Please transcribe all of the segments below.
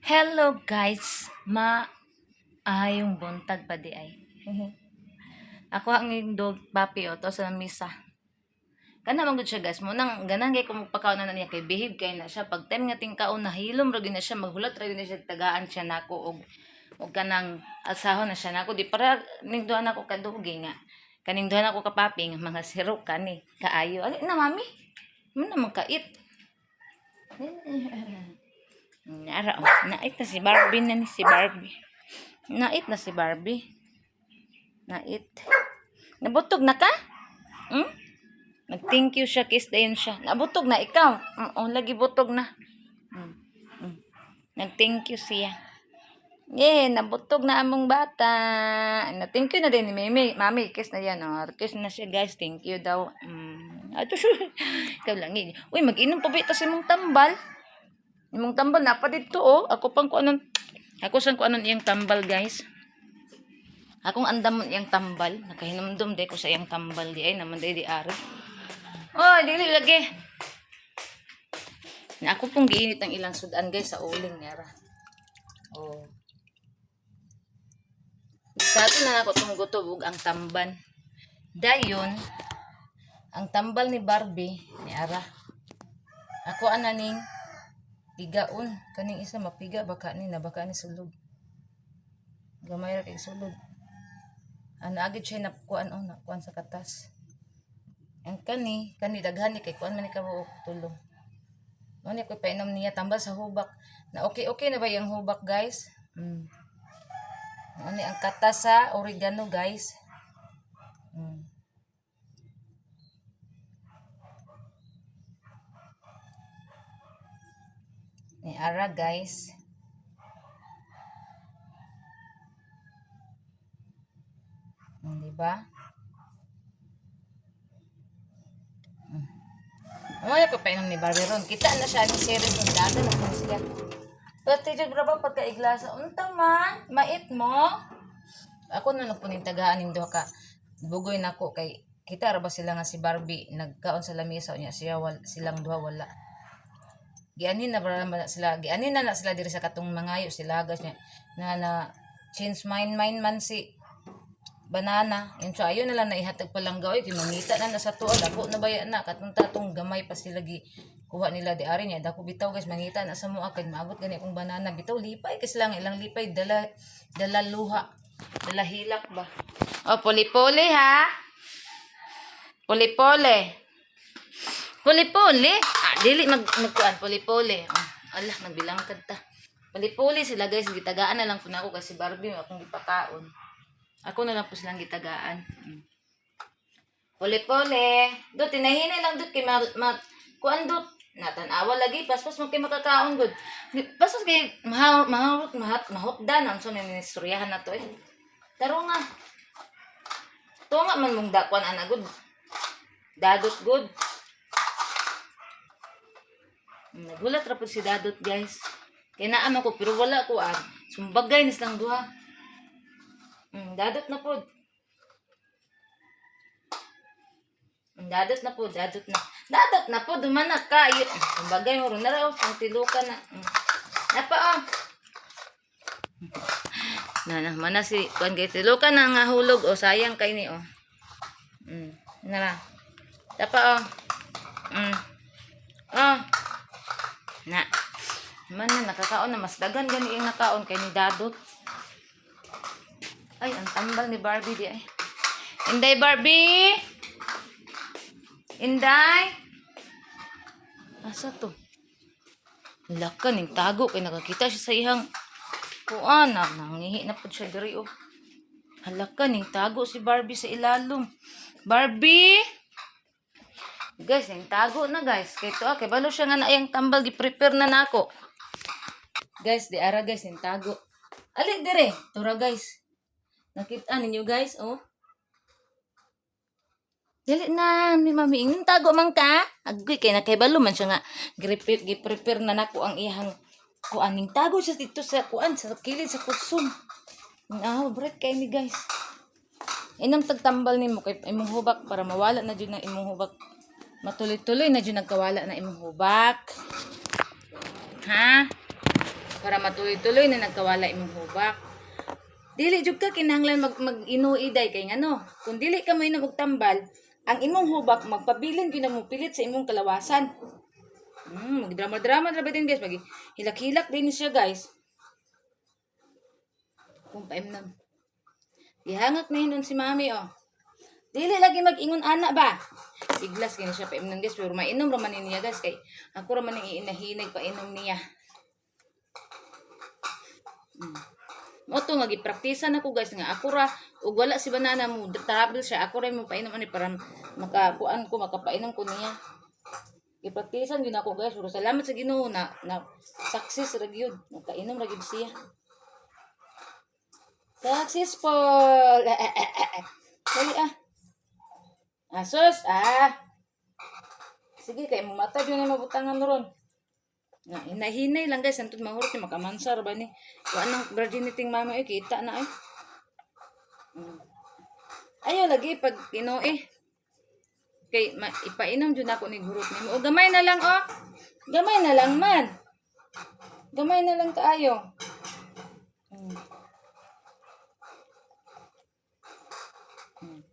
Hello guys, maayong buntag pa di ay. Ako ang iyong dog papi o to sa misa. Kana man gud siya, guys, mo nang ganan kay kung magpakaon na niya kay behave kay na siya pag time nga tingkaon na hilom ra gyud na siya, maghulat ra gyud na siya, tagaan siya nako og kanang alsahon na siya nako di para ning duha nako kadugi nga kaning duha nako ka papi nga mga siro kani kaayo. Ali na, mami. Mo na man kait. Nara, oh. Nait na si Barbie na ni si Barbie. Nait na si Barbie. Nait. Nabutog na ka? Hmm? Nag-thank you siya, kiss dayon siya. Nabutog na ikaw. Oo, lagi butog na. Nag-thank you siya. Yeah, nabutog na among bata. Na thank you na din ni Mimi. Mami, kiss na yan. Oh. Kiss na siya, guys. Thank you daw. Ato siya. Ikaw lang eh. Uy, mag-inom pa ba ito sa imong tambal? Imong tambal na pa dito oh. Ako pang kuanon. Ako sang kuanon iyang tambal, guys. Akong andamon iyang tambal. Nakahinumdum di ko sa iyang tambal di ay naman di ari. Oh, dili lagi. Na ako pong giinit ang ilang sudan, guys, sa uling niya ra. Oh. Sa ato na ako tong gutob ug ang tamban. Dayon, ang tambal ni Barbie ni ara. Ako ana ning pigaon kaning isa mapiga baka ni na baka ni sulod. Gamay ra kay sulod. Ana agad siya nakuan oh, nakuan sa katas. Ang kani, kani daghan ni kay kuan man ni kabuok tulo. Mo ni ko painom niya tambal sa hubak. Na okay okay na ba yung hubak, guys? Ano ni ang katas sa oregano, guys. Ni ara, guys. Di ba? Ano ko painom ni Barbie ron. Kita na siya ni series ng dada na po siya. Pati jud bro ba pagkaiglasa. Unta man, mait mo. Ako na lang po ning tagaan ning duha ka bugoy nako kay kita ra ba sila nga si Barbie nagkaon sa lamesa niya siya wal, silang duha wala. Gianin na ba na sila, gianin na na sila diri sa katong mangayo sila gas niya na na change mind mind man si banana. Yun siya, ayun na lang naihatag palangga. Oy, kay mangita na na sa tuwa. Dako na baya na. Katong tatong gamay pa sila gi kuha nila di ari niya. Dako bitaw, guys, mangita na sa mua kay maabot gani akong banana. Bitaw lipay kasi lang ilang lipay dala dala luha. Dala hilak ba. Oh, puli-puli ha. Puli-puli. Puli-puli. Ah, dili mag magkuan puli-puli. Oh, ala, nagbilangkad ta. Puli-puli sila, guys, gitagaan na lang po na ako kasi Barbie akong gipakaon. Ako na lang po silang gitagaan. Puli-puli. Dot, tinahinay lang dot kay ma, ma kuan dot. Natanawa lagi paspas mo kay makakaon gud. Paspas kay maha mahurot mahat mahutdan ang so ministryahan na to eh. Taro nga. Tunga man mong dakwan ana gud. Dadot gud. Nagulat ra pud si Dadot, guys. Kay naa man ko pero wala ko ah. Sumbagay ni silang duha. Dadot na pod. Dadot na po, dadot na. Dadot na po, dumanak ka. Ayun. Sumbagay mo ron na raw, ang tiluka na. Napa oh. Na na mana si kuan kay tiluka na nga hulog oh, sayang kay ni oh. Nara. Tapa oh. Oh. Na. Man na nakakaon na mas daghan gani yung nakaon kay ni Dadot. Ay, ang tambal ni Barbie di ay. Inday Barbie! Inday! Asa to? Laka ning tago kay nakakita siya sa iyang kuan na nangihi na pud siya diri oh. Halaka ning tago si Barbie sa ilalom. Barbie! Guys, ning tago na, guys. Kay to ah, kay balo siya nga na iyang tambal gi-prepare na nako. Guys, di ara, guys, ning tago. Ali dire, tura, guys. Nakita ninyo, guys, oh. Dili na, mi mami, ingin tago man ka. Agoy kay nakahibalo man siya nga gi-prepare na nako ang iyang kuan ning tago siya dito sa kuan sa kilid sa kusog. Ah, break kay ni, guys. Inom tagtambal nimo kay imong hubak para mawala na jud na imong hubak. Matuloy-tuloy na jud nagkawala na imong hubak. Ha? Para matuloy-tuloy na nagkawala imong hubak. Dili jud ka kinahanglan mag mag-inuiday kay ngano. Kung dili ka moinom og tambal, ang imong hubak magpabilin gyud na mo pilit sa imong kalawasan. Magdrama-drama ra ba din, guys, mag hilak-hilak din siya, guys. Kung paimnom. Gihangak na hinon si mami, oh. Dili lagi mag-ingon ana ba? Iglas kini siya paimnom, guys, pero mainom ra man ni niya, guys, kay ako ra man ang iinahinag painom niya. Mo to nga gipraktisa na ko, guys, nga ako ra ug wala si banana mo travel siya, ako ra mo painom ani para makakuan ko, makapainom ko niya. Gipraktisan gyud ako, guys, pero salamat sa Ginoo na na success ra gyud, nakainom ra gyud siya. Successful. Dali ah. Asos ah. Sige kay mo mata gyud na mabutangan ron. Na hinahinay lang, guys, antud mahurot ni makamansar ba ni. Wa nang virginity mama eh, kita na ay. Ayaw lagi pag eh. Kay ma, ipainom jud ako ni hurot nimo. O gamay na lang, oh. Gamay na lang man. Gamay na lang kaayo.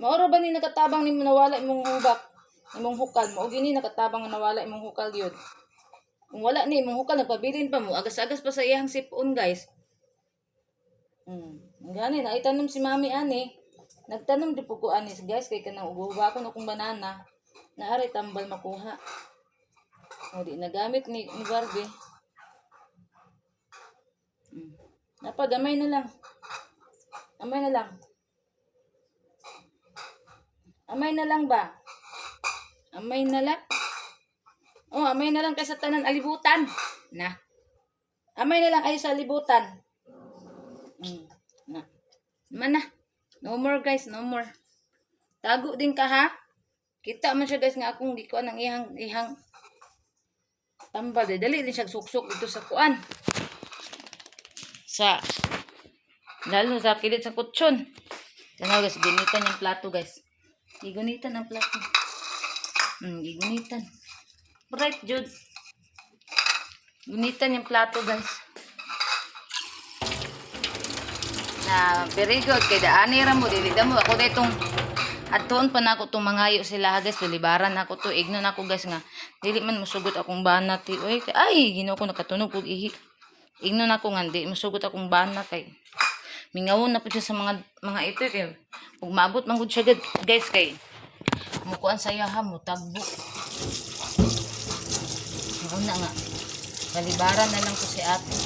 Maoro ba ni nakatabang nimo nawala imong hubak, imong hukal? Mao gini nakatabang nga nawala imong hukal gyud. Kung wala ni imong hukal, nagpabilin pa mo, agas-agas pa sa iyang sipon, guys. Gani na itanom si mami ani. Nagtanom di po ko anis, guys, kay kanang uguba ko na kong banana. Naari tambal makuha. O di nagamit ni Barbie. Napagamay na lang. Amay na lang. Amay na lang ba? Amay na lang? Oh, amay na lang kaysa tanan alibutan. Na. Amay na lang ayo sa alibutan. Na. Man na. No more, guys, no more. Tago din ka ha. Kita man siya, guys, nga akong gikuan ang ihang ihang tambal. Dali din siya suksok dito sa kuan. Sa lalo sa kilit sa kutsyon. Tanaw, guys, gunitan yung plato, guys. Gigunitan ang plato. Gigunitan. Bright jud. Gunitan yung plato, guys. Na very good kay daani ra mo, dili mo ako daytong adtoon pa nako tong mangayo sila, guys, dilibaran nako to, igno nako, guys, nga dili man musugot akong bana ti oy. Ay, Ginoo ko, nakatunog og ihi. Igno nako nga di musugot akong bana kay mingawon na pud siya sa mga ito kay ug maabot man gud siya, guys, kay mukuan sa iya ha, mutagbo. Mao na nga balibaran na lang ko si ate.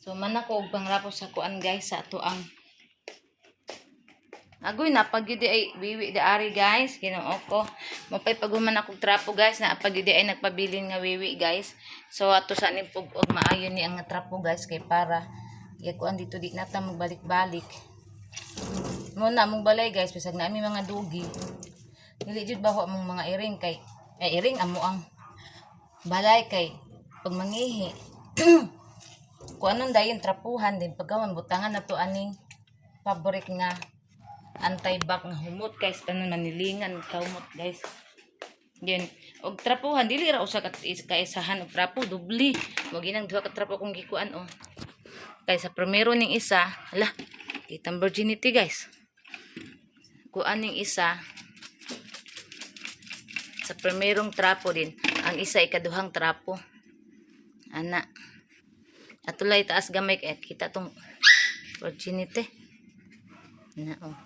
So man ako og pangrapos sa kuan, guys, sa ato ang agoy napagyud ay wiwi di ari, guys. Ginoo ko, mapay paghuman akong trapo, guys, na pagyud ay nagpabilin nga wiwi, guys. So ato sa ning pug og maayo ni ang nga trapo, guys, kay para kuan dito, di na ta magbalik-balik. Mo na among balay, guys, bisag na ami mga dugi, dili jud baho among mga iring kay ay iring amo ang balay kay pag mangihi kung anong dayon trapuhan din. Pagkawan butangan na to aning fabric nga anti-back nga humot, guys, tanan manilingan kahumot, guys. Then og trapuhan, dili ra usa ka kaisahan og trapo, dubli mo ginang duha ka trapo kung gikuan, oh. Kay sa primero ning isa, hala, kitang virginity, guys. Kuan ning isa sa primerong trapo din, ang isa ikaduhang trapo ana. Atulay taas gamay kay kita tong virginity na, oh.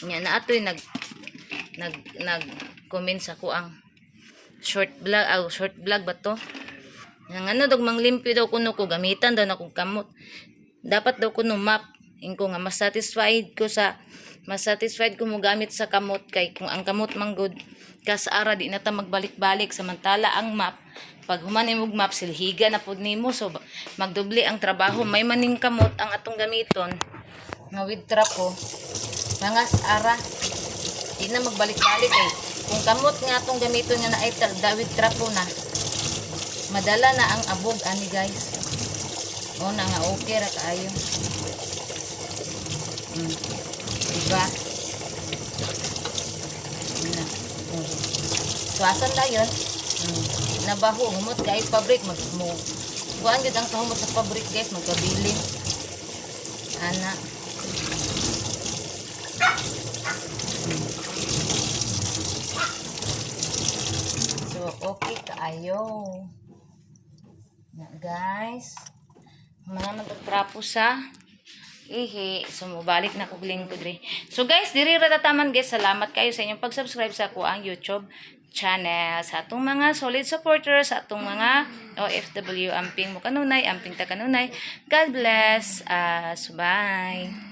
Nya na atoy nag nag nag comment sa ko ang short vlog, aw, short vlog ba to? Nga ano daw, manglimpyo daw kuno ko, gamitan daw na kong kamot. Dapat daw kuno map. Ingko nga mas satisfied ko mo gamit sa kamot kay kung ang kamot man gud kas ara, di na ta magbalik-balik, samantala ang map, pag human imong map, silhiga na pud nimo, so magdoble ang trabaho. May maning kamot ang atong gamiton nga with trapo, mga ara, di na magbalik-balik eh. Kung kamot nga atong gamiton nga naay with trapo na, madala na ang abog ani, guys. O na nga okay ra kaayo. Diba? Waswasan dayon. Nabaho, humot kay fabric mag mo. Kuan gyud ang kahumot sa fabric, guys, magkabilin. Ana. So, okay kaayo. Na, guys. Mga nagtrapo sa ihi. So, mubalik na kog lingkod diri. So, guys, diri ra tataman, guys. Salamat kayo sa inyong pag-subscribe sa ako ang YouTube channel. Sa atong mga solid supporters, sa atong mga OFW, amping mo kanunay, amping ta kanunay. God bless us. Bye.